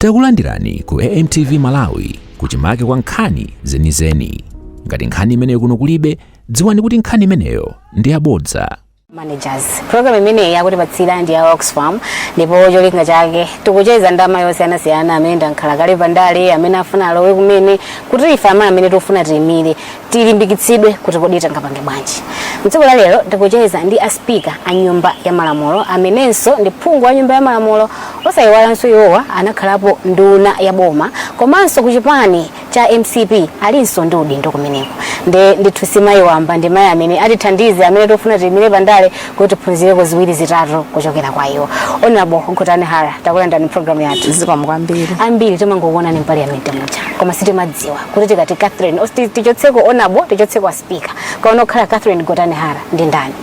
Takulandirani ku AMTV Malawi, kuchimake kwa nkhani zenizeni. Ngati nkhani imeneyo kuno kulibe, dziwani kuti nkhani imeneyo ndi yabodza. Managers program imeneyi yakutipatsira ndi ya Oxfam, ndipo cholinga chake tikucheza ndi amayi osiyanasiyana amene ndankhala kale pandale, amene afuna alowe kumene, kuti ife amayi amene tikufuna tiyimire tilimbikitsidwe kuti kodi tingapange bwanji. Mtsiku la lero tikucheza ndi a Speaker a Nyumba ya Malamulo, amenenso ndi phungu wa Nyumba ya Malamulo. Osayiwalanso iwowa anakhalapo nduna ya boma, komanso ku chipani cha MCP alinso ndi udindo kumeneko. Nde ndithu simayi wamba, ndi mayi amene atithandize amene tikufuna tiyimire pandale kuti tiphunzireko ziwiri zitatu kuchokera kwa iwo. Honorable Gotani Hara, takulandirani program yathu. Zikomo kwambiri. Ambiri timangokuonani m'parliament muja, koma sitimadziwa kuti tikati Catherine, tichotseko honorable, tichotseko a Speaker, kaona okhala Catherine Gotani Hara ndi ndani?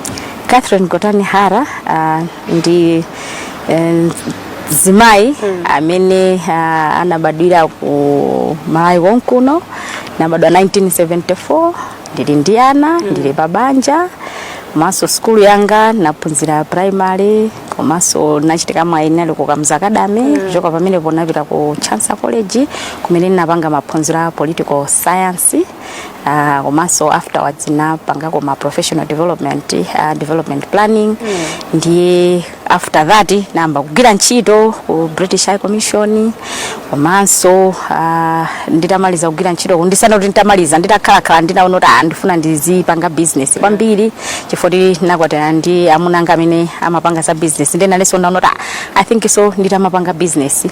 Catherine Gotani Hara ndi zimayi amene anabadwira ku Malawi konkuno. Nabadwa 1974, ndili ndi ana, ndili pa banja. Komanso skulu yanga naphunzira primary, komanso nachitika mwayi nali ku Kamuzu Academy. Kuchoka pamenepo napita ku Chancellor College, kumene ndinapanga maphunziro a political science, komanso afterwards napangako ma professional development, development planning. Ndiye after that nayamba kugwira ntchito ku British High Commission. Komanso nditamaliza kugwira ntchito, ndisana kuti nditamaliza, nditakhalakhala, ndinaona kuti ndifuna ndizipanga business kwambiri, chifukwa ndinakwatana ndi amuna anga amene amapanga za business. Ndiye nalenso ndaona kuti I think so nditamapanga business,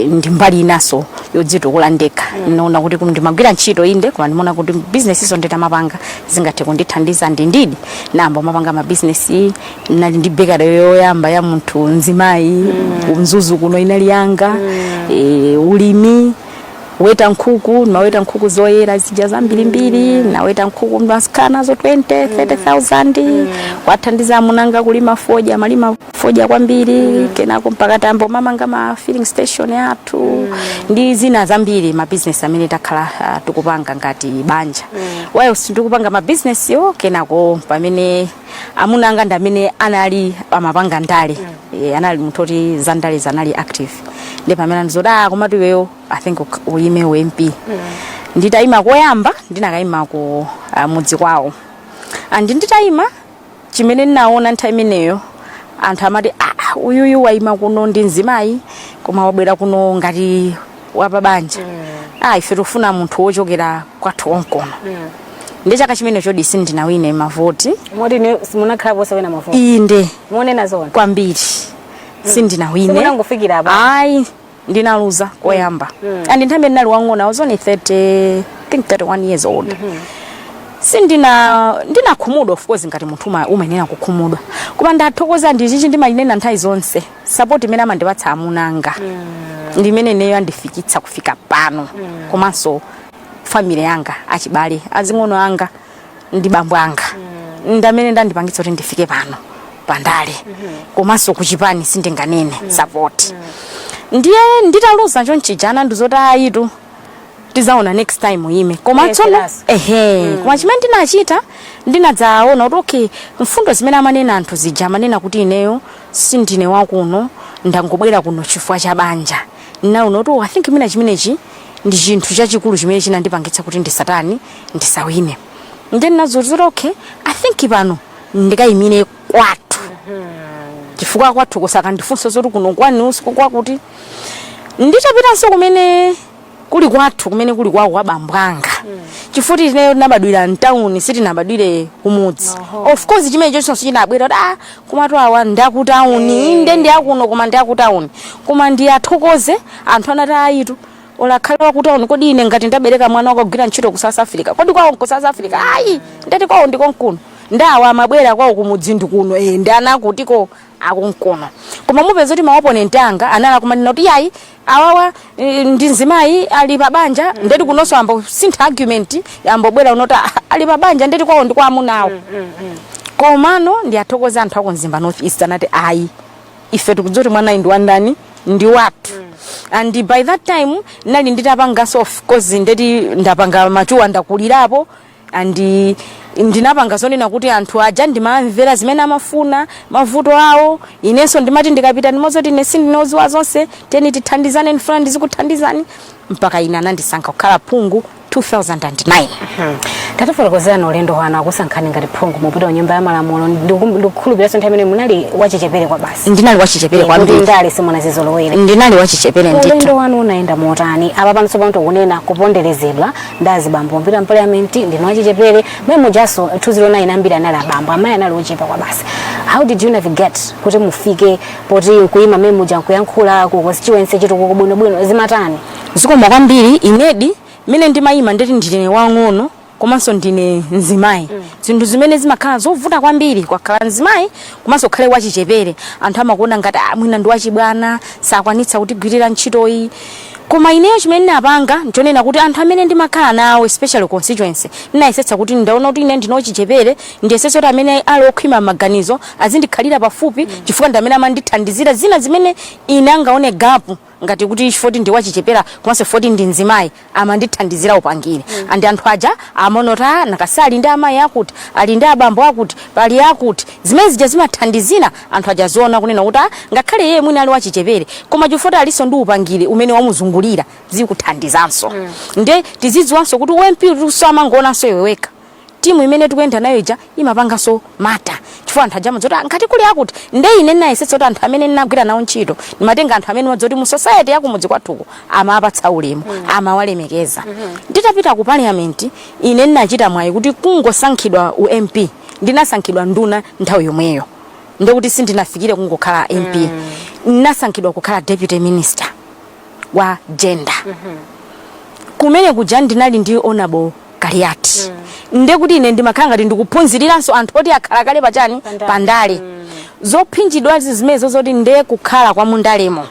ndi mbali inaso yodzitukula ndekha. Naona kuti ndimagwira ntchito inde, koma ndimaona kuti business iso nditamapanga zingathe kundithandiza. Ndindidi nayamba mapanga ma business. Nali ndi bakery yoyamba ya munthu mzimayi Mzuzu kuno, inali yanga. Ulimi, weta nkhuku, ndimaweta nkhuku zoyera zija zambirimbiri. Naweta nkhuku, ndimakhala nazo 20 30,000. Kwathandiza amunanga kulima fodya, malima fodya kwambiri. Kenako mpaka tambo mamanga ma filling station athu ndi zina zambiri, ma business amene takhala tikupanga ngati banja whilst ndikupanga ma business yo. Kenako pamene amuna anga ndi amene anali amapanga ndale, anali munthu oti za ndale zanali active, ndi pamene andizoti, "Komatu iweyo I think uyime u MP." Nditayima koyamba, ndinakayima ku mudzi kwawo. And nditayima, chimene ndinaona nthawi imeneyo, anthu amati, "Uyuyu wayima kuno ndi mzimayi, koma wabwera kuno ngati wapabanja. Ife tikufuna munthu wochokera kwathu konkono." Ndi chaka chimenecho disi ndinawine mavoti. Moti ne simunakhala posawina mavoti? Inde. Muonena zona? Kwambiri, sindinawine. Simunangofikira apa? Ayi, ndinaluza koyamba. And nthawi imene ndinali wang'ono, I was only 30, I think 31 years old. Sindina ndinakhumudwa, of course, ngati munthu umayenera kukhumudwa, koma ndathokoza. Ndichichi ndimayinena nthawi zonse, support imene amandipatsa amunanga ndi imene ineyo andifikitsa kufika pano, komanso family yanga, achibale, azing'ono anga ndi bambo anga ndamene ndandipangitsa kuti ndifike pano pandale. Komanso kuchipani sindinganene support. Ndiye nditaluza chonchija, anandizoti, "Ayitu, tizaona next time uyime." Koma tsono Yeserasi. Ehe, koma chimene ndinachita, ndinadzaona kuti okay, mfundo zimene amanena anthu zija, amanena kuti ineyo sindine wakuno, ndangobwera kuno chifukwa cha banja, ndinaona kuti, oh, I think mina chimenechi ndi chinthu chachikulu chimene chinandipangitsa kuti ndisatani, ndisawine. Ndiye ndinazoti, okay, I think pano ndikayimire kwathu, chifukwa kwathu kusakandifunsa zoti kuno kwanu kwakuti. Nditapitanso kumene kuli kwathu, kumene kuli kwawo kwa bambo anga, chifukwa ineyo tinabadwira mtawuni, sitinabadwire kumudzi. Of course chimene chonse chinabwera kuti, komatu awa ndakutawuni. Inde, ndi akuno, koma ndi akutawuni. Koma ndiyathokoze anthu, anati, "Ayitu, olakhale wakutawuni, kodi ine ngati ndabereka mwana wakagwira ntchito ku South Africa, kodi kwawo ku South Africa?" Ayi, ndati kwawo ndikonkuno, ndawa amabwera kwawo kumudzi ndikuno, ndi ana akutiko akunkuno. Koma mupeza kuti ma opponent anga anali akumanena kuti, "Yayi, awawa ndi mzimayi, ali pa banja." Ndeti kunonso ambo sintha argument, ambobwera unoti, "Ah, ali pa banja, ndeti kwawo ndi kwa amunawo." Komano ndiyathokoza anthu aku Mzimba North East, anati, "Ayi, ife tikudziwa kuti mwanayi ndi wandani, ndi wathu." And by that time nali nditapanganso, of course, ndeti ndapanga machuwa, ndakulirapo, and Ndinapanga zonena kuti anthu aja ndimamvera zimene amafuna, mavuto awo. Inenso ndimati ndikapita ndimozoti ine sindinoziwa zonse, teni tithandizane, ndifuna ndizikuthandizani, mpaka ine anandisankha kukhala phungu 2009. Tatifotokozerani ulendo wanu akusankhani ngati phungu mupita ku Nyumba ya Malamulo. Ndikukhulupiriranso nthawi imene munali wachichepere kwa basi. Ndinali wachichepere kuti kwambiri. Ndale simunazizolowere. Ndinali wachichepere ndithu. Ulendo wanu unayenda motani? Apa panso pano tikunena kuponderezedwa ndi azibambo mpita m'parliament, ndinu wachichepere mmene mujaso 209, ambiri anali abambo, amayi anali ochepa kwa basi. How did you navigate kuti mufike poti nkuyima mmene muja, nkuyankhula ku constituency, chitukuko bwinobwino, zimatani? Zikomo kwambiri. Inedi mmene ndimayima nditi ndine wang'ono komanso ndine mzimayi, zinthu zimene zimakhala zovuta kwambiri kwakhala mzimayi komanso ukhale wachichepere. Anthu amakuona ngati, ah, mwina ndi wachibwana, sakwanitsa kutigwirira ntchitoyi. Koma ineyo chimene ndinapanga nchonena kuti anthu amene ndimakhala nawo, especially constituency, ndinayesetsa kuti ndaona kuti ine ndine wachichepere, ndiyesetsa kuti amene ali okhwima maganizo azindikhalira pafupi, chifukwa ndi amene amandithandizira zina zimene ine angaone gap ngati kuti chifoti ndi wachichepera komanso foti ndi mzimayi, amandithandizira upangire. Andi anthu aja amanota nakasi ali ndi amayi akuti, ali ndi abambo akuti, pali akuti, zimene zija zimathandizira anthu aja ziona kunena kuti, ah, ngakhale iye mwina ali wachichepere, koma chifoti alinso ndi upangire umene wamuzungulira, zikuthandizanso. Nde tizidziwanso kuti u MP usamangoonanso iwe wekha, timu imene tikuyenda nayo ija imapanganso matter, chifukwa anthu aja amadzoti, "Ah, ngati kuli akuti." Nde ine ndinayesetsa kuti anthu amene ndinagwira nawo ntchito, ndimatenga anthu amene madzoti mu society yakumudzi kwathuko amapatsa ulemu, amawalemekeza. Nditapita ku parliament, ine ndinachita mwayi kuti kungosankhidwa u MP, ndinasankhidwa nduna nthawi yomweyo. Ndekuti sindinafikire kungokhala MP, ndinasankhidwa kukhala deputy minister wa gender. Kumene kuja ndinali ndi Honorable Kaliati. Ndekuti ine ndimakhala ngati ndikuphunziriranso anthu oti akhala kale pachani? Pandale. Pandale. Zophinjidwazi zimenezo zoti nde kukhala kwa mundalemo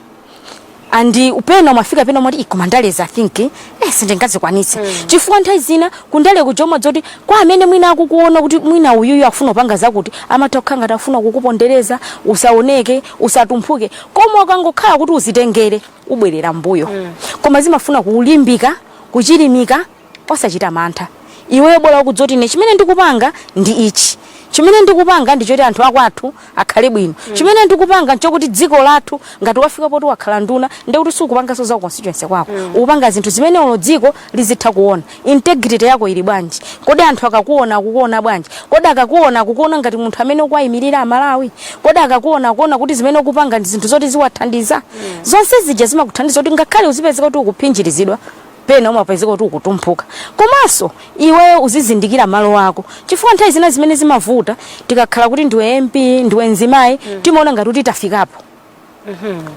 andi upena umafika pena umati, "Koma ndalezi, I think sindingazikwanitse," chifukwa nthawi zina kundale kuja zoti kwa amene mwina akukuona kuti mwina uyuyu akufuna kupanga zakuti, amatha kukhala ngati afuna kukupondereza usaoneke, usatumphuke. Koma ukangokhala kuti uzitengere, ubwerera mbuyo. Koma zimafuna kulimbika, kuchilimika, osachita mantha. Iweyo bola ukudzoti ine chimene ndikupanga ndi ichi, chimene ndikupanga ndi choti anthu akwathu akhale bwino, chimene ndikupanga nchokuti dziko lathu. Ngati wafika poti wakhala nduna, ndekuti sukupanganso za constituency kwako, ukupanga zinthu zimene ulo dziko lizitha kuona. Integrity yako ili bwanji? Kodi anthu akakuona akukuona bwanji? Kodi akakuona akukuona ngati munthu amene ukuwayimirira Amalawi? Kodi akakuona akuona kuti zimene ukupanga ndi zinthu zoti ziwathandiza? Zonse zija zimakuthandiza kuti ngakhale uzipezeka kuti ukuphinjirizidwa, pena umapezeka kuti ukutumphuka. Komanso iweyo uzizindikira malo ako, chifukwa nthawi zina zimene zimavuta, tikakhala kuti ndiwe MP, ndiwe mzimayi, timaona ngati kuti tafikapo,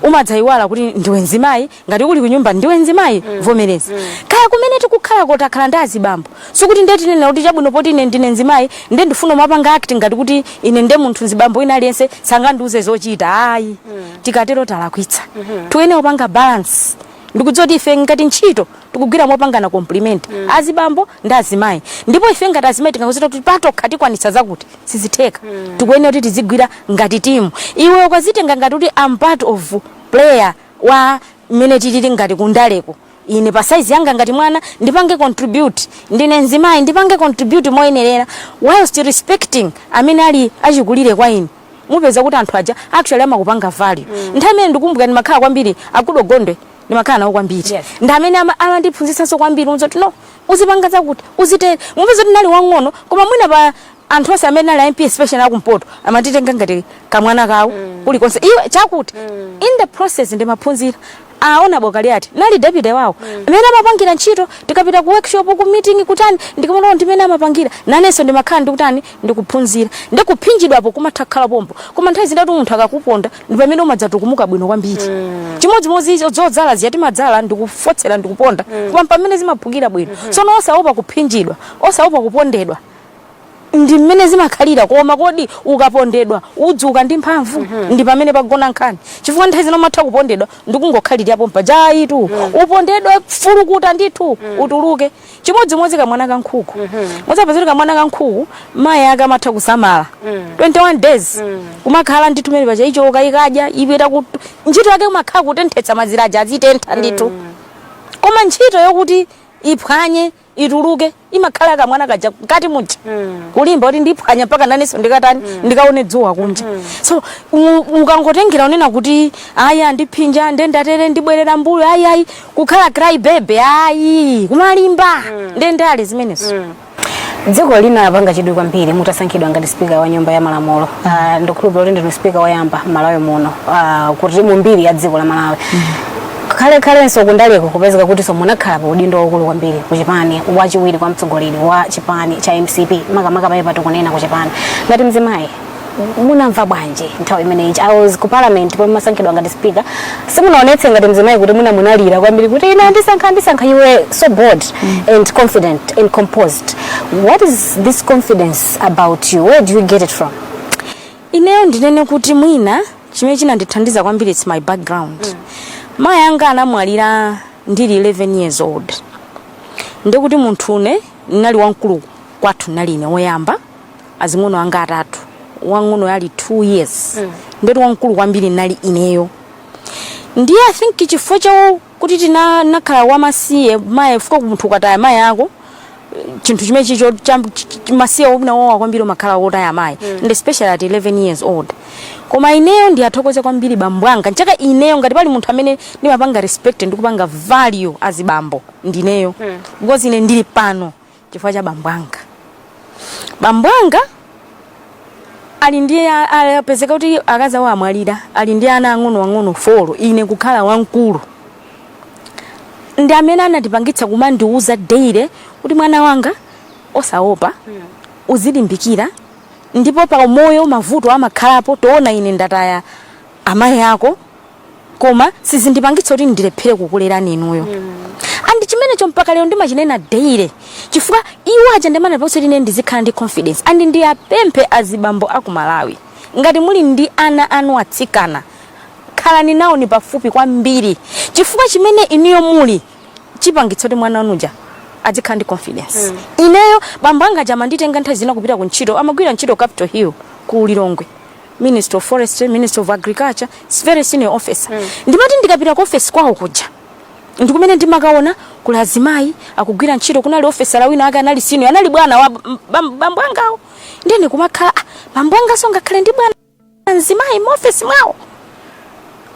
umadzayiwala kuti ndiwe mzimayi. Ngati uli kunyumba ndiwe mzimayi, vomereza. Kaya kumene tikukhalako takhala ndi azibambo, sikuti ndiye tinena kuti chabwino poti ine ndine mzimayi, ndiye ndifuna umapanga acting ngati kuti ine nde munthu mzibambo ina aliyense sangandiuze zochita. Ayi, tikatero talakwitsa. Tiyenera kupanga balance. Ndikudziwa kuti ife ngati ntchito tikugwira mopangana compliment, azibambo ndi azimayi. Ndipo ife ngati azimayi tikangozita kuti patokha tikwanitsa zakuti, sizitheka. Tikuyenera kuti tizigwira ngati timu. Iwe ukazitenga ngati kuti am part of player wa mmene tilili ngati kundaleko, ine pa size yanga ngati mwana ndipange contribute, ndine mzimayi, ndipange contribute moyenerera whilst respecting amene ali achikulire kwa ine, mupeza kuti anthu aja actually amakupanga value. Nthawi imene ndikumbuka ndimakhala kwambiri akudo Gondwe, ndimakhala nawo kwambiri. Ndi amene amandiphunzitsanso kwambiri unzoti, no, uzipanga zakuti, uzitere. Mupeza kuti ndinali wang'ono, koma mwina pa anthu onse amene ali MP, especially akumpoto, amanditenga ngati kamwana kawo kulikonse, iwe chakuti. In the process ndimaphunzira aona Bokaliati nali deputy wawo, amene amapangira ntchito. Tikapita ku workshop, ku meeting, kutani, ndikumaona ndimene amapangira, nanenso ndimakhala ndikutani, ndikuphunzira. Ndikuphinjidwapo kumatha kukhala pompo, koma nthawi zina kuti munthu akakuponda ndi pamene umadzatukumbuka bwino kwambiri. Chimodzimodzi zodzala ziya, timadzala ndikufotsera, ndikuponda, koma pamene zimaphukira bwino. Sono osaopa kuphinjidwa, osaopa kupondedwa, ndi mmene zimakhalira. Koma kodi ukapondedwa udzuka ndi mphamvu? Ndi pamene pagona nkhani, chifukwa nthawi zina umatha kupondedwa ndikungokhalirapo mpajayitu. Upondedwe, fulukuta ndithu, utuluke. Chimodzimodzi kamwana ka nkhuku. Mudzapeza kuti kamwana ka nkhuku mayi ake amatha kusamala 21 days, kumakhala ndithu mene pacha, ichoka ikadya, ipita ku ntchito yake kumakhala kutenthetsa mazira aja, azitentha ndithu. Koma ntchito yokuti iphwanye Ituluke, imakhala kamwana kaja mkati muja kulimba kuti ndiphwanya mpaka nanenso ndikatani, ndikaone dzuwa kunja. So mukangotengera unena kuti ayi, andiphinja, ndendatere, ndibwerera mbuyo, ayi ayi, kukhala cry baby, ayi, kumalimba. Ndendale zimenezo. Dziko lina lapanga chidwi kwambiri mutasankhidwa ngati spika wa Nyumba ya Malamulo. Ndikukhulupirira kuti ndinu spika woyamba m'Malawi muno kuti mu mbiri ya dziko la Malawi khalekhalenso kundaleko kupezeka kuti so munakhala pa udindo waukulu kwambiri ku chipani, wachiwiri kwa mtsogoleri wa chipani cha MCP, makamaka pamene tikunena ku chipani. Ngati mzimayi, munamva bwanji nthawi imeneyi? I was ku parliament pomwe masankhidwa ngati speaker. Simunaonetse ngati mzimayi kuti muna munalira kwambiri kuti ine andisankha, andisankha. You were so bold and confident and composed. What is this confidence about you? Where do you get it from? Ineyo ndinene kuti mwina chimene chinandithandiza kwambiri, it's my background. Mayi anga anamwalira ndili 11 years old, ndikuti munthune ndinali wamkulu kwathu, ndinali ine woyamba, azing'ono anga atatu, wang'ono ali 2 years. Ndeti wamkulu kwambiri ndinali ineyo. Ndiye I think chifukwa chawo kuti tina nakhala wamasiye, mayi fuka munthu ukataya mayi ako, chinthu chimene chicho masiye unawowa kwambiri, umakhala wotaya mayi and especially at 11 years old. Koma ineyo ndiyathokoze kwambiri bambo anga. Nchaka ineyo ngati pali munthu amene ndimapanga respect ndikupanga value azibambo, ndineyo, because ine ndili pano chifukwa cha bambo anga. Bambo anga ali ndi apezeka kuti akazi awo amwalira ali ndi ana ang'ono ang'ono four, ine kukhala wamkulu. Ndi amene anatipangitsa kumandiuza daily kuti, "Mwana wanga, osaopa, uzilimbikira, ndipo pa moyo mavuto amakhalapo. Toona ine ndataya amayi ako, koma sizindipangitsa kuti ndilephere kukulerani inuyo." And chimenecho mpaka lero ndimachinena daily, chifukwa iwo aja ndimana ponse ine ndizikhala ndi confidence. And ndiyapemphe azibambo aku Malawi, ngati muli ndi ana anu atsikana, khalani nawo ni pafupi kwambiri, chifukwa chimene inuyo muli chipangitsa kuti mwana wanuja azikhala ndi confidence. Ineyo bambo anga aja amanditenga nthawi zina kupita ku ntchito. Amagwira ntchito Capitol Hill ku Lilongwe, Minister of Forestry, Minister of Agriculture, it's very senior officer. Ndimati ndikapita ku office kwawo kuja, ndikumene ndimakaona kuli azimayi akugwira ntchito. Kunali ofesala wina ake anali senior, anali bwana wa bambo angawo. Ndene kumakhala, ah, bambo angaso ngakhale ndi bwana mzimayi mu office mwawo.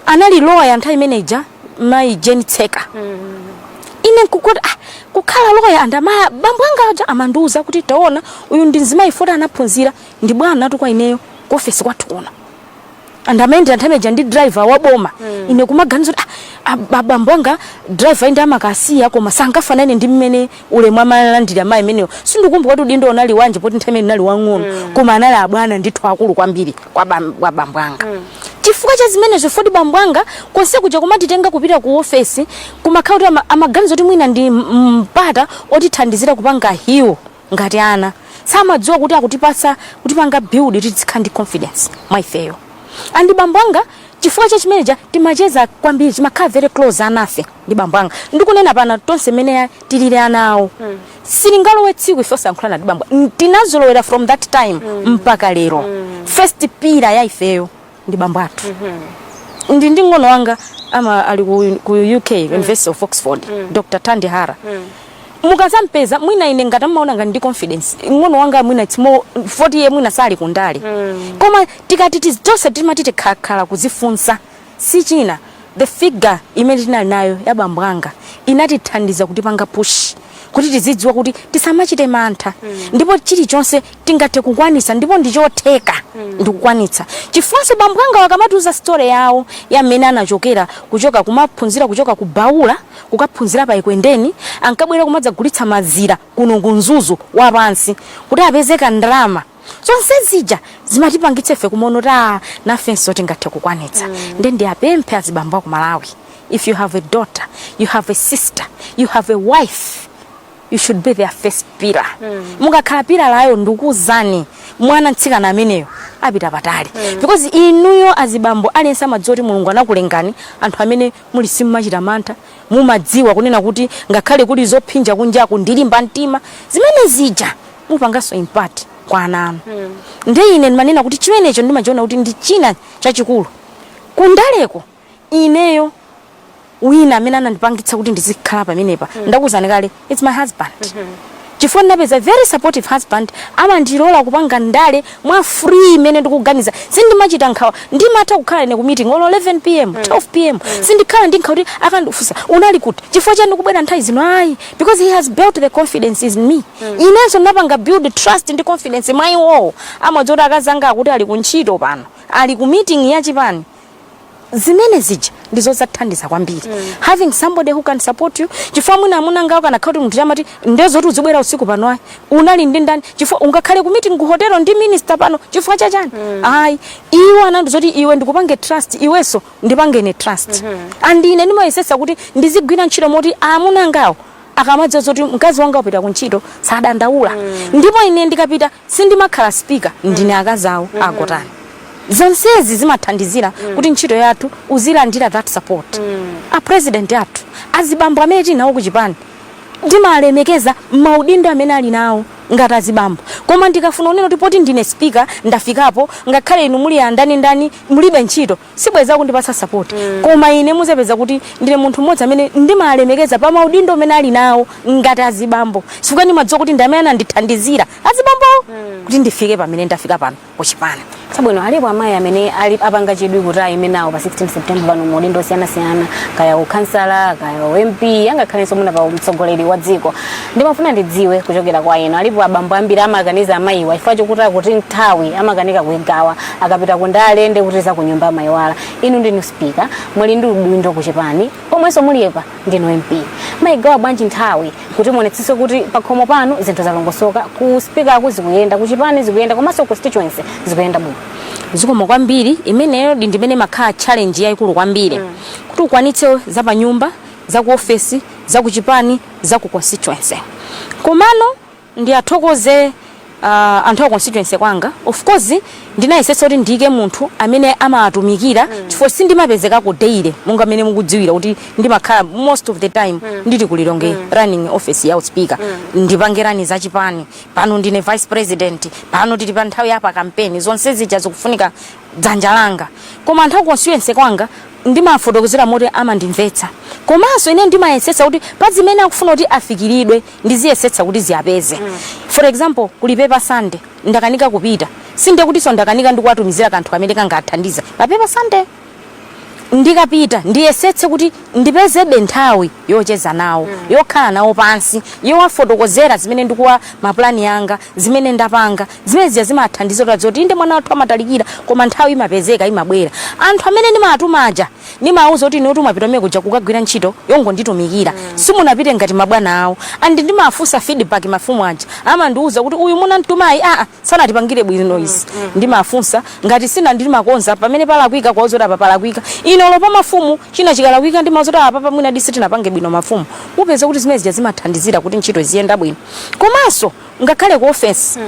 Anali lawyer nthawi imeneja, mayi Jane Tseka. Ine nkukuti, ah, kukhala lawyer and amaya bambo anga aja amandiuza kuti, "Taona, uyu ndi mzimayi foti anaphunzira, ndi bwana tu kwa ineyo ku office kwathu kuno." And amayendera nthawi imeneja ndi driver wa boma. Ine kumaganiza kuti, ah, bambo anga driver indi amakasiya, koma sangafanane ndi mmene ulemu amalandira mayi imeneyo. Sindikumbuka kuti udindo unali wanji poti nthawi imene ndinali wang'ono, koma anali abwana ndithu akulu kwambiri kwa bambo anga. Chifukwa cha zimenezo, foti bambo anga konse kuja kumatitenga kupita ku ofesi, kumakhala kuti amaganiza kuti mwina ndi mpata otithandizira kupanga heal ngati ana. Samadziwa kuti akutipasa kutipanga build tizikhala ndi confidence mwa ifeyo. And bambo anga, chifukwa cha chimeneja, timacheza kwambiri, timakhala very close anafe ndi bambo anga. Ndikunena pana, tonse mmene tilili ana awo, silingalowe tsiku ife osayankhulana ndi bambo. Tinazolowera from that time mpaka lero. First pillar ya ifeyo ndi bambo athu. Ndi ng'ono wanga ama ali ku UK, University of Oxford, Dr Tandi Hara. Mukazampeza, mwina ine ngati mmaona ngati ndi confidence, ng'ono wanga mwina it's more 40 ye, mwina sali kundale, koma tikati tonse timati tikakhala kuzifunsa, si china, the figure imene tinali nayo ya bambo anga inatithandiza kutipanga push kuti tizidziwa kuti tisamachite mantha, ndipo chilichonse tingathe kukwanitsa, ndipo ndichotheka ndikukwanitsa. Chifukwanso bambo anga wakamatiuza story yawo ya mmene anachokera, kuchoka kumaphunzira, kuchoka ku Baula kukaphunzira pa Ekwendeni, ankabwera kumadzagulitsa mazira kuno ku Mzuzu wapansi kuti apeze ndalama, zonse zija zimatipangitsa ife kumaona kuti, ah, nafenso tingathe kukwanitsa. Nde ndiapemphe azibambo aku Malawi, if you have a daughter, you have a sister, you have a wife, you should be their first pillar. Mukakhala pillar layo, ndikuwuzani, mwana mtsikana ameneyo apita patali, because inuyo azibambo, aliyense amadziwa kuti Mulungu anakulengani anthu amene muli simmachita mantha, mumadziwa kunena kuti ngakhale kuli zophinja kunjaku, ndilimba mtima. Zimene zija mupanganso impact kwa ana anu. Ndi ine ndimanena kuti chimenecho ndimachiona kuti ndi china chachikulu kundaleko. Ineyo Wina amene anandipangitsa kuti ndizikhala pamenepa, ndakuwuzani kale, it's my husband, chifukwa ndinapeza very supportive husband. Amandilola kupanga ndale mwa free imene ndikuganiza. Sindimachita nkhawa. Ndimatha kukhala ine ku meeting olo 11 p.m., 12 p.m., sindikhala ndi nkhawa kuti akandifunsa, "Unali kuti? Chifukwa chani kubwera nthawi zino?" Ayi, because he has built the confidence in me. Inenso ndinapanga build trust ndi confidence mwa iwowo. Amadziwa kuti akazi anga akuti ali kuntchito pano, ali ku meeting yachipani. Zimene zija ndizo zathandiza kwambiri, having somebody who can support you, chifukwa mwina amuna ngawo kanakhala kuti munthu chamati ndezoti uzibwera usiku pano, ayi, unali ndi ndani? Chifukwa ungakhale ku meeting ku hotelo ndi minister pano chifukwa chachani? Ayi, iwo anandizoti iwe ndikupange trust, iwenso ndipangene trust. And ine ndimayesesa kuti ndizigwira ntchito moti amuna ngawo akamadziwa zoti mkazi wanga wapita kuntchito, sadandaula. Ndipo ine ndikapita sindimakhala speaker, ndine akazi awo agotani. Zonsezi zimathandizira kuti ntchito yathu uzilandira that support. A president athu, azibambo amene tili nawo kuchipani, ndimalemekeza maudindo amene ali nawo ngati azibambo. Koma ndikafuna unena kuti poti ndine speaker, ndafikapo, ngakhale inu muli andani ndani, mulibe ntchito, sibweza kundipatsa support. Koma ine muzapeza kuti ndine munthu mmodzi amene ndimalemekeza pa maudindo amene ali nawo ngati azibambo, chifukwa ndimadziwa kuti ndi amene anandithandizira azibambo kuti ndifike pamene ndafika pano kuchipani. Chabwino, alipo amayi amene ali apanga chidwi kuti ayime nawo pa 16 September pano maudindo osiyanasiyana, kaya ukhansala, kaya uMP, angakhalenso muna pa mtsogoleri wa dziko. Ndimafuna ndidziwe kuchokera kwa inu, alipo abambo ambiri amakaniza amayiwa chifukwa chokuti akuti nthawi amakanika kuigawa, akapita kundale ndi kuti za kunyumba amayiwala. Inu ndinu speaker, muli ndi udindo kuchipani, pomwenso mulipa ndinu MP, mayigawa bwanji nthawi kuti muonetsetse kuti pakhomo panu zinthu zalongosoka, ku speaker zikuyenda, kuchipani zikuyenda, komanso constituency zikuyenda bwino? Zikomo kwambiri. Imeneyo ndi ndimene makhala challenge yayikulu kwambiri, kuti ukwanitse za panyumba, za ku ofesi, za kuchipani, za ku constituency. Komano ndiyathokoze anthu a constituency kwanga. Of course ndinayesetsa kuti ndiyike munthu amene amatumikira, chifukwa sindimapezekako daily monga mmene mukudziwira kuti ndimakhala most of the time ndili ku Lilongwe, running office ya speaker, ndipange run zachipani. Pano ndine vice president, pano tili pa nthawi yapa campaign, zonse zija zikufunika dzanja langa. Koma anthu a constituency kwanga ndimafotokozera moti amandimvetsa, komanso ine ndimayesetsa kuti pa zimene akufuna kuti afikiridwe, ndiziyesetsa kuti ziyapeze. For example, kuli paper Sunday, ndakanika kupita, sinde kutinso ndakanika ndikuwatumizira kanthu kamene kangathandiza pa paper Sunday. Ndikapita ndiyesetse kuti ndipezebe nthawi yocheza nawo, yokhala nawo pansi, yowafotokozera zimene ndikuwa mapulani anga, zimene ndapanga. Zimene zija zimathandiza kuti adziwe kuti inde, mwana wathu amatalikira, koma nthawi imapezeka, imabwera. Anthu amene ndimatumaja ndimawuza kuti ine tumapita mene kuja kukagwira ntchito yongonditumikira, simunapite ngati mabwana awo. And ndimafunsa feedback, mafumu aja amandiuza kuti uyu munamtumayi aa sanatipangire bwino izi. Ndimafunsa ngati sina, ndimakonza pamene palakwika, kwauza kuti apa palakwika. Ine olo pa mafumu china chikalakwika, ndimauza kuti apa pamwina disi tinapange bwino. Mafumu mupeza kuti zimene zija zimathandizira kuti ntchito ziyenda bwino. Komanso ngakhale ku office,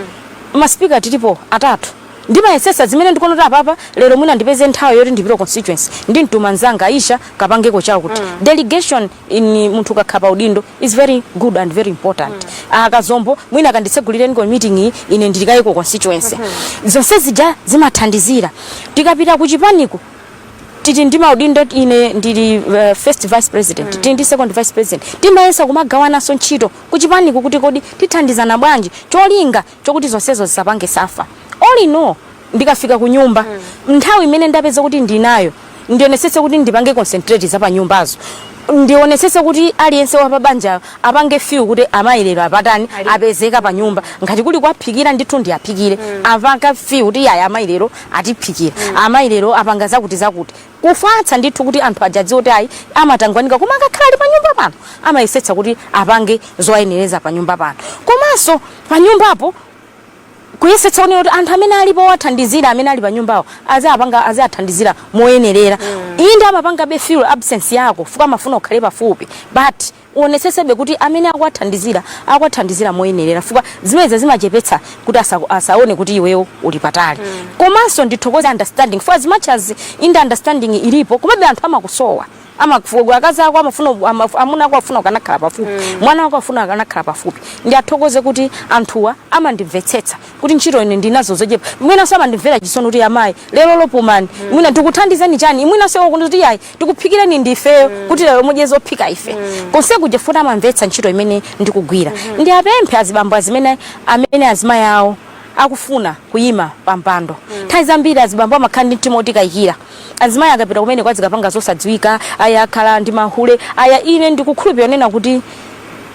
ma speaker tilipo atatu, ndimayesesa zimene ndikuona kuti apapa lero mwina ndipeze nthawi yoti ndipite constituency, ndimtuma mzanga Aisha kapangeko chawo, kuti delegation in munthu kakhala pa udindo is very good and very important. Akazombo mwina akanditsegulireni ko meeting iyi, ine ndilikayiko constituency. Zonse zija zimathandizira. Tikapita kuchipaniko, titi ndi maudindo, ine ndili first vice president, tili ndi second vice president. Timayesa kumagawananso ntchito kuchipaniko kuti kodi tithandizana bwanji, cholinga chokuti zonsezo zisapange suffer. All in all, ndikafika ku nyumba, nthawi imene ndapeza kuti ndinayo, ndionesetse kuti ndipange concentrate za pa nyumbazo, ndionesetse kuti aliyense wa pabanja apange feel kuti amayi lero apatani, apezeka pa nyumba. Ngati kuli kwaphikira, ndithu ndiaphikire, apanga feel kuti yaya, amayi lero atiphikira, amayi lero apanga zakuti zakuti. Kufatsa ndithu kuti anthu ajadziwe kuti ayi, amatangwanika, koma akakhala ali pa nyumba pano amayesetsa kuti apange zowayenereza pa nyumba pano. Komanso pa nyumbapo kuyesetsa kuonera kuti anthu amene alipo wathandizira, amene ali pa nyumbawo azapanga, azathandizira moyenerera. Inde, amapanga feel absence yako fuka amafuna ukhale pafupi, but uonetsetsebe kuti amene akuwathandizira akuwathandizira moyenerera, fuka zimenezi zimachepetsa kuti asaone kuti iweyo uli patali. Komanso ndithokoze understanding, for as much as in the understanding ilipo, komabe anthu amakusowa. Amakufu akazi ako amafuna amuna ako afuna ukanakhala pafupi, mwana wako afuna akanakhala pafupi. Ndiathokoze kuti anthuwa amandimvetsetsa kuti ntchito ine ndinazo zochepa. Mwinanso amandimvera chisoni kuti, "Amayi, lero lopumani, mwina tikuthandizeni chani?" Mwinanso iwo kuti, "Yayi, tikuphikireni ndifeyo kuti lero mudye zophika ife." Konse kuja futi amamvetsa ntchito imene ndikugwira. Ndiapemphe azibambo azimene amene azimayi awo akufuna kuyima pampando. Nthawi zambiri azibambo amakhala ndi mtima otikayikira azimayi akapita kumene kwazikapanga zosadziwika, aya akhala ndi mahule aya. Ine ndikukhulupirira nena kuti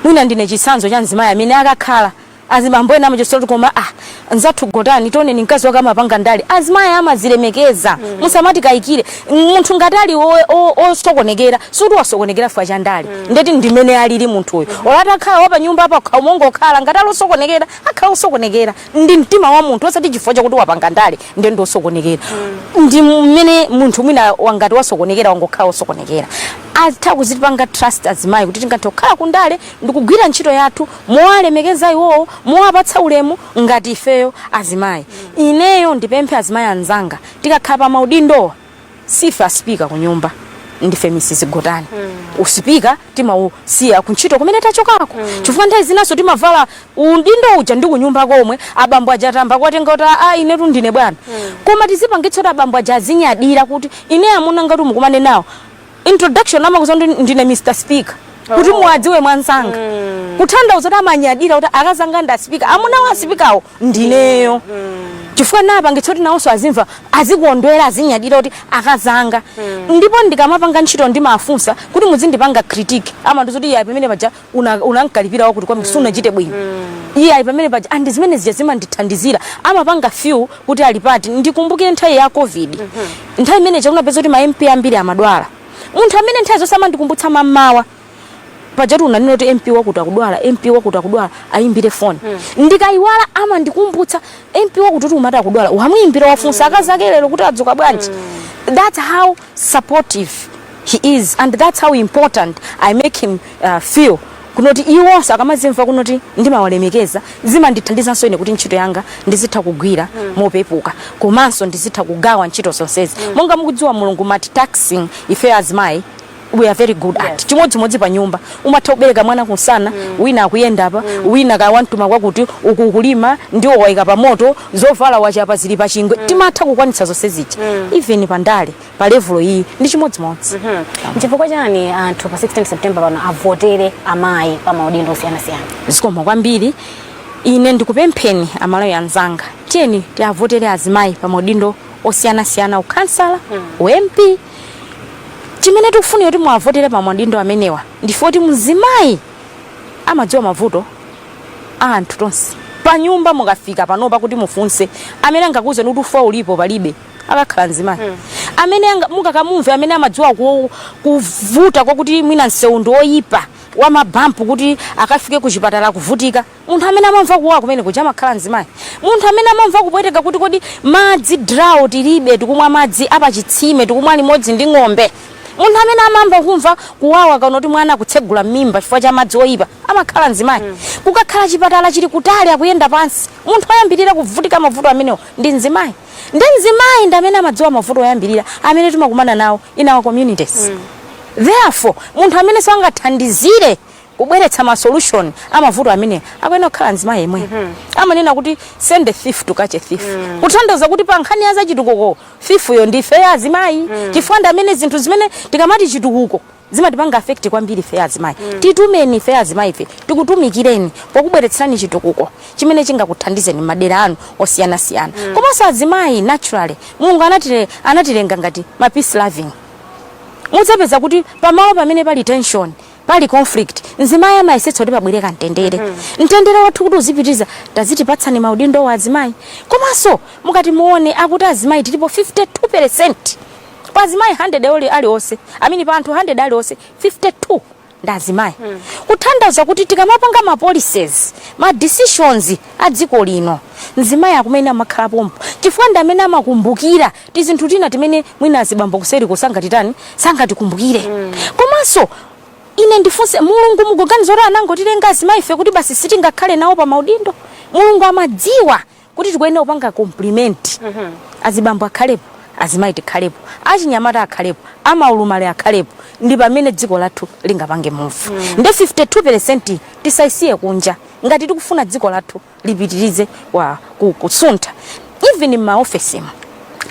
mwina ndine chitsanzo cha mzimayi amene akakhala azibambo ena amachotsa kuti, "Koma ah, nzathu Gotani, tioneni mkazi wake amapanga ndale." Azimayi amazilemekeza. Musamati kayikire munthu ngati ali osokonekera, suti wasokonekera chifukwa cha ndale. Ndeti ndimene alili munthuyo, olati akhala wapa nyumba apa umongokhala, ngati ali osokonekera akhala osokonekera ndi mtima wa munthu, osati chifukwa chakuti wapanga ndale ndiye ndi osokonekera. Ndi mmene munthu mwina wangati wasokonekera, wangokhala osokonekera. Atha kuzipanga trust azimayi kuti tingathe kukhala kundale ndikugwira ntchito yathu mowalemekeza iwowo, mowapatsa ulemu ngati ifeyo azimayi. Ineyo ndipemphe azimayi anzanga, tikakhala pa maudindowa, sife asipika kunyumba, ndife Mrs Gotani. Usipika timausiya kuntchito kumene tachokako, chifukwa nthawi zinaso timavala udindo uja ndi kunyumba komwe. Abambo aja tamba kwatenga kuti, "A, inetu ndine bwana." Koma tizipangitsa kuti abambo aja azinyadira kuti ine amuna ngati mukumane nawo introduction amakuza kuti ndine Mr Speaker, kuti muwadziwe mwansanga, kutanthauza kuti amanyadira kuti akazanga ndi asipika, amuna wa asipikawo ndineyo, chifukwa napangitsa kuti nawonso azimva, azikondwera, azinyadira kuti akazanga. Ndipo ndikamapanga ntchito ndimafunsa kuti muzindipanga critique. Amandiuza kuti, "Iye, pamene paja unankalipira wakuti kwambiri, sunachite bwino." Iye ali pamene paja andi zimene zija zimandithandizira, amapanga feel kuti ali pati. Ndikumbukire nthawi ya COVID, nthawi imene chakunapeza kuti ma MP ambiri amadwala. Munthu amene nthawi zonse amandikumbutsa mammawa, "Pajatu unanena kuti MP wakuti akudwala, MP wakuti akudwala, ayimbire foni." Ndikayiwala amandikumbutsa, "MP wakuti kuti umati akudwala, wamuyimbira? Wafunsa akazi ake lero kuti adzuka bwanji?" That's how supportive he is and that's how important I make him feel kunoti iwonso akamazimva kunoti ndimawalemekeza, zimandithandizanso ine kuti ntchito yanga ndizitha kugwira mopepuka, komanso ndizitha kugawa ntchito zonsezi. Monga mukudziwa, Mulungu multitasking ife azimayi we are very good at. Chimodzimodzi pa nyumba, umatha kubereka mwana kunsana, wina akuyenda apa, wina kawantuma kwakuti uku kulima, ndiwo wayika pa moto, zovala wachapa zili pa chingwe. Timatha kukwanitsa zonse zija. Even pandale pa level iyi ndi chimodzimodzi. Nchifukwa chani anthu pa 16 September pano avotere amayi pa maudindo osiyanasiyana? Zikomo kwambiri. Ine ndikupempheni Amalawi anzanga, tiyeni tiavotere azimayi pa maudindo osiyanasiyana, ukhansala, uMP. Chimene tikufunira kuti muavotere pa maudindo amenewa ndife kuti mzimayi amadziwa mavuto a anthu tonse pa nyumba. Mukafika panopa kuti mufunse amene angakuwuzeni kuti ufa ulipo palibe, akakhala mzimayi. Amene mukakamumve amene amadziwa kuvuta kwakuti mwina msewu ndi oyipa wa mabampu kuti akafike kuchipatala kuvutika, munthu amene amamva kuwawa kumene kuja amakhala mzimayi. Munthu amene amamva kupweteka kuti kodi madzi drought tilibe, tikumwa madzi apachitsime, tikumwa limodzi ndi ng'ombe, munthu amene amamva kumva kuwawa kana kuti mwana akutsegula mimba chifukwa cha madzi oyipa amakhala mzimayi. Kukakhala chipatala chili kutali, akuyenda pansi, munthu oyambirira kuvutika mavuto amenewo ndi mzimayi. Ndi mzimayi ndi amene amadziwa mavuto oyambirira amene timakumana nawo in our communities. Therefore munthu amene sangathandizire kubweretsa ma solution amavuto amene akuyenera kukhala mzimayi yemwe. Amanena kuti, "Send a thief to catch a thief," kutanthauza kuti pa nkhani ya zachitukuko thief-yo ndife azimayi, chifukwa ndi amene zinthu zimene tikamati chitukuko zimatipanga affect kwambiri ife azimayi. Titumeni ife azimayi, ife tikutumikireni pokubweretserani chitukuko chimene chingakuthandizeni madera anu osiyanasiyana. Komanso azimayi naturally Mulungu anatilenga ngati ma peace loving. Mudzapeza kuti pamalo pamene pali tension, pali conflict, mzimayi amayesetsa kuti pabwere kamtendere. Mtendere wathu kuti uzipitiza, tazitipatsani maudindo wa azimayi. Komanso mukati muone, akuti azimayi tilipo 52% pa azimayi 100 aliwonse, I mean, pa anthu 100 aliwonse, 52 ndi azimayi. Kutanthauza kuti tikamapanga ma policies, ma decisions a dziko lino, mzimayi akumene amakhala pompo, chifukwa ndi amene amakumbukira tizinthu tina timene mwina azibambo kuseri kusangatitani, sangatikumbukire. Komanso ine ndifunse, Mulungu mukuganiza kuti anangotilenga azimayi ife kuti basi sitingakhale nawo pa maudindo? Mulungu amadziwa kuti tikuyenera kupanga compliment, azibambo akhalepo, Azimayi tikhalepo, achinyamata akhalepo, amaulumale akhalepo, ndi pamene dziko lathu lingapange move. Ndi 52% tisayisiye kunja. Ngati tikufuna dziko lathu lipitirize kusuntha, even m'maofesimo,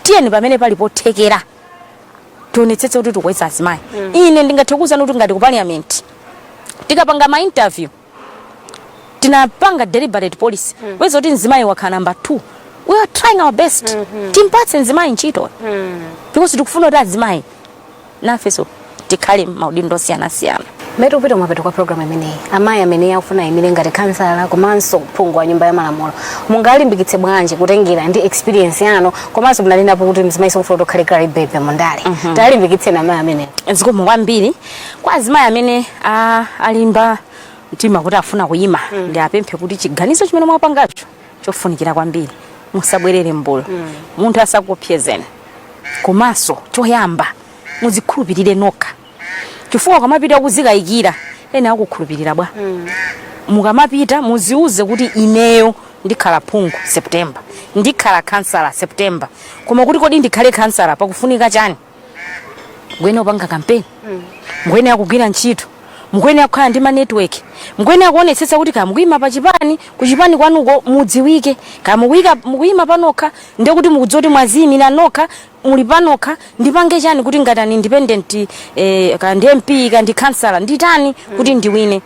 tiyeni pamene pali pothekera tionetsetse kuti tikweza azimayi. Ine ndingathe kuwuzani kuti ngati ku parliament tikapanga ma interview, tinapanga deliberate policy weza kuti mzimayi wakhala number 2. We are trying our best timpatse mzimayi ntchito because tikufuna kuti azimayi nafenso tikhale maudindo osiyanasiyana. Mmene tikupita kumapeto kwa program imeneyi, amayi amene akufuna ayimire ngati kansala komanso phungu wa nyumba ya malamulo, mungalimbikitse bwanji kutengera ndi experience yanu? Komanso munanenapo kuti mzimayi sikufuna kuti ukhale kale bebe mundale. Talimbikitseni amayi amenewo. Zikomo kwambiri. Kwa azimayi amene alimba mtima kuti afuna kuyima, ndi apemphe kuti chiganizo chimene mwapangacho chofunikira kwambiri, musabwerere mbuyo, munthu asakupyezeni. Komanso choyamba muzikhulupirire nokha, chifukwa ukamapita kuzikayikira, ena akukhulupirira bwa? Mukamapita muziuze kuti ineyo ndikhala phungu September, ndikhala kansala September. Koma kuti kodi ndikhale kansala pakufunika chani? Mukuyenera kupanga kampeni, mukuyenera kugwira ntchito, mukuyenera kukhala ndi ma network, mukuyenera kuonetsetsa kuti kaya mukuyima pa chipani, kuchipani kwanuko mudziwike, kaya mukuyima panokha, ndiye kuti mukudziwa kuti mwaziyimira nokha, muli panokha, ndipange chani kuti ngati an independent, kaya ndi MP, kaya ndi kansala, nditani kuti ndiwine?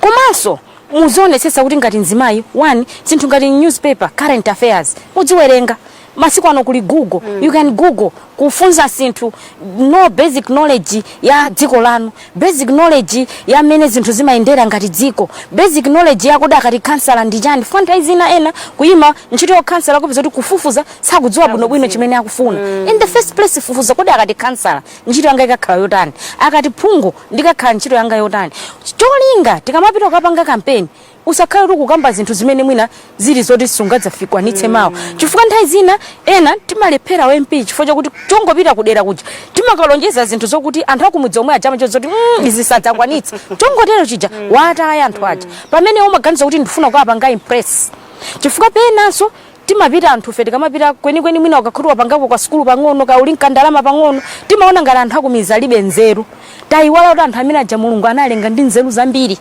Komanso muzionetsetsa kuti ngati mzimayi, one, zinthu ngati newspaper, current affairs mudziwerenga. Masiku ano kuli Google, you can Google kufunza zinthu, no basic knowledge ya dziko lanu, basic knowledge ya mmene zinthu zimayendera ngati dziko, basic knowledge ya kodi akati kansala ndi chani. Funa nthawi zina ena kuyima ntchito ya kansala kupeza kuti kufufuza sakudziwa bwinobwino chimene akufuna. In the first place, fufuza, kodi akati kansala ntchito yanga ikakhala yotani? Akati phungu ndikakhala ntchito yanga yotani? Cholinga tikamapita kukapanga kampeni, usakhale kuti kukamba zinthu zimene mwina zili zoti sungadzafikwanitse mawa, chifukwa nthawi zina ena timalephera wa MP chifukwa chakuti chongopita kudera kuja timakalonjeza zinthu zokuti anthu akumudzi omwe aja amacheza zoti izi sadzakwanitsa." Chongotero chija wataya anthu aja, pamene umaganiza kuti ndifuna kukapanga impress. Chifukwa penanso timapita anthu fe tikamapita kwenikweni, mwina ukakhuti wapangapo kwa sukulu pang'ono, kauli nkandalama pang'ono, timaona ngati anthu akumizi alibe nzeru. Tayiwala kuti anthu amene aja Mulungu analenga ndi nzeru zambiri.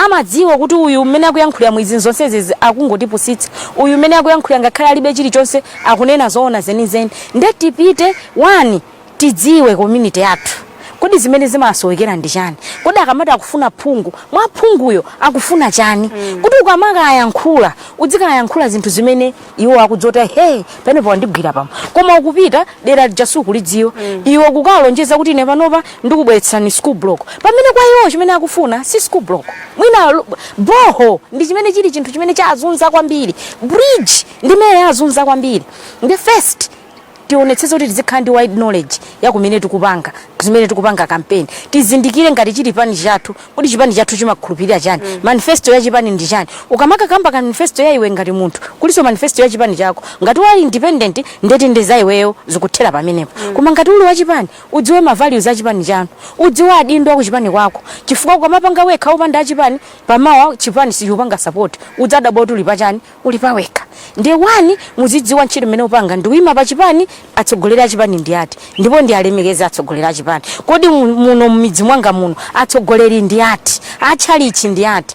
Amadziwa kuti uyu mmene akuyankhulira mwizi zonsezi akungotipusitsa, uyu mmene akuyankhulira ngakhale alibe chilichonse akunena zoona zenizeni. Nde tipite, one, tidziwe community yathu, kodi zimene zimasowekera ndi chani? Kodi akamati akufuna phungu, mwa phunguyo akufuna chani? Kuti ukamakayankhula uzikayankhula zinthu zimene iwo akudzota, "Hey, penepo wandigwira pamo." Koma ukupita dera lija sukulidziwa, iwe kukalonjeza kuti ine panopa ndikubweretsani school block, pamene kwa iwo chimene akufuna si school block, mwina borehole ndi chimene chili chinthu chimene chazunza kwambiri, bridge ndi imene yazunza kwambiri. Ndi first tionetsetse kuti tizikhala ndi wide knowledge ya kumene tikupanga, zimene tikupanga campaign. Tizindikire ngati chili chipani chathu, kuti chipani chathu chimakhulupirira chani? Manifesto ya chipani ndi chani? Ukamakakamba ka manifesto ya iwe ngati munthu, kuliso manifesto ya chipani chako. Ngati wali independent, ndeti ndi za iweyo, zikuthera pamenepo. Koma ngati uli wachipani, udziwe ma values a chipani chanu, udziwe adindo aku chipani kwako, chifukwa ukamapanga wekha upanda achipani, pamawa chipani sichupanga support, udzadabwa kuti uli pachani, uli pawekha. Ndiye one, muzidziwa ntchito imene upanga. Ndiuyima pa chipani, atsogoleri a chipani ndi ati? Ndipo ndi alemekeze atsogoleri a chipani. Kodi muno mmidzi mwanga muno atsogoleri ndi ati? Atchalichi ndi ati?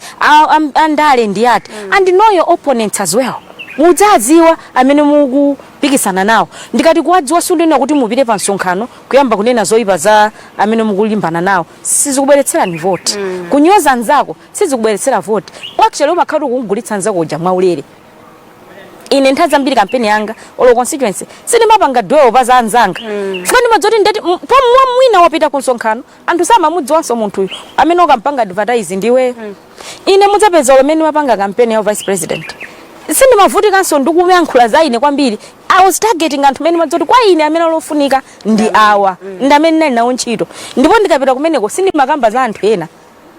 Andale ndi ati? And know your opponents as well. Mudzadziwa amene mukupikisana nawo. Ndikati kuwadziwa, sindinena kuti mupite pa msonkhano kuyamba kunena zoyipa za amene mukulimbana nawo. Sizikubweretserani voti. Kunyoza nzako sizikubweretsera voti. Actually umakhala ukugulitsa nzako uja mwaulere. Ine nthawi zambiri kampeni yanga olo constituency sindimapanga dwell pa za anzanga, chifukwa ndimadziwa kuti ndeti pomwe mwina wapita ku msonkhano, anthu samamudziwanso munthuyu amene ukampanga advertise ndiwe. Ine mudzapeza umene wapanga kampeni ya vice president, sindimavutikanso ndikuyankhula za ine kwambiri. I was targeting anthu amene madziwa kuti kwa ine amene alofunika ndi awa, ndi amene ndinali nawo ntchito. Ndipo ndikapita kumeneko sindimakamba za anthu ena.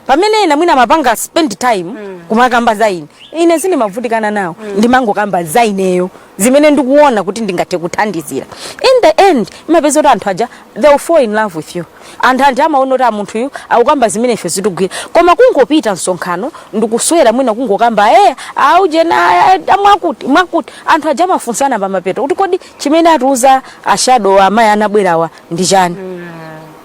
Pamene ena mwina amapanga spend time kumakamba za ine, ine sindimavutikana nawo. Ndimangokamba za ineyo zimene ndikuona kuti ndingathe kuthandizira. In the end imapeza kuti anthu aja, they will fall in love with you. Anthu aja amaona kuti munthuyu akukamba zimene ife zitigwira. Koma kungopita msonkhano ndikuswera, mwina kungokamba aujena mwakuti mwakuti, anthu aja amafunsana pamapeto kuti kodi chimene atiuza a shadow amayi anabwerawa ndi chani?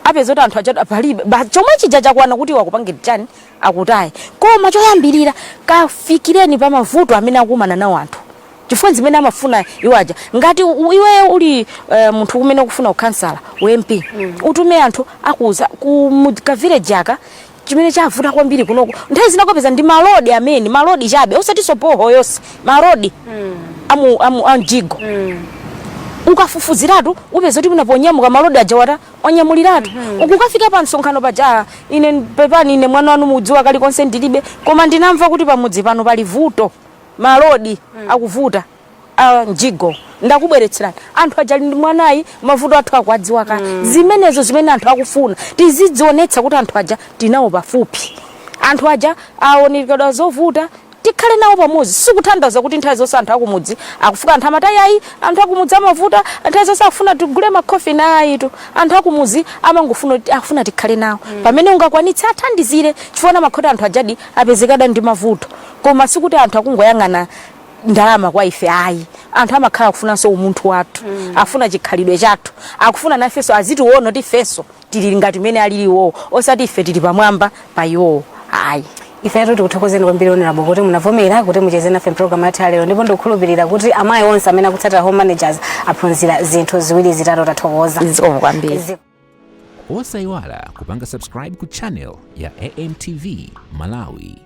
Apeza kuti anthu aja palibe chomwe chija chakwana kuti wakupangira chani, akutayi. Koma choyambirira, kafikireni pa mavuto amene akumana nawo anthu, chifukwa zimene amafuna iwo aja. Ngati iweyo uli munthu kumene ukufuna ukhansala, u MP, utume anthu akuuza ku ka village aka chimene chavuta kwambiri kunoko. Nthawi zinakopeza ndi malodi amene, malodi chabe, osatinso borehole yonse, malodi amu amjigo. Ukafufuziratu upeza kuti munaponyamuka malodi aja wata onyamuliratu. Ukukafika pa msonkhano paja, "Ine pepani, ine mwana wanu mudziwa kalikonse ndilibe, koma ndinamva kuti pamudzi pano pali vuto, malodi akuvuta a mjigo, ndakubweretserani." Anthu aja ali ndi mwanayi, mavuto athu akuadziwa kale. Zimenezo zimene anthu akufuna, tizidzionetsa kuti anthu aja tinawo pafupi. Anthu aja aonekedwa zovuta, tikhale nawo pamodzi. Sikutanthauza kuti nthawi zonse anthu akumudzi akufika. Anthu amati ayi, anthu akumudzi amavuta, nthawi zonse akufuna tigule makhofini. Ayitu, anthu akumudzi amangofuna kuti akufuna tikhale nawo. Pamene ungakwanitse, athandizire, chifukwa makhoti anthu ajadi apezekada ndi mavuto. Koma sikuti anthu akungoyang'ana ndalama kwa ife, ayi. Anthu amakhala akufunanso umunthu wathu, afuna chikhalidwe chathu, akufuna nafenso azitiona kuti ifenso tili ngati mene alili iwowo, osati ife tili pamwamba pa iwowo, ayi. Ifetu tikuthokozeni kwambiri, Honorable, kuti munavomera kuti mucheze nafe mpulogalamu yathu lero, ndipo ndikukhulupirira kuti amayi onse amene akutsatira Home Managers aphunzira zinthu ziwiri zitatu. Tathokoza. Zikomo kwambiri. Osayiwala kupanga subscribe ku channel ya AMTV Malawi.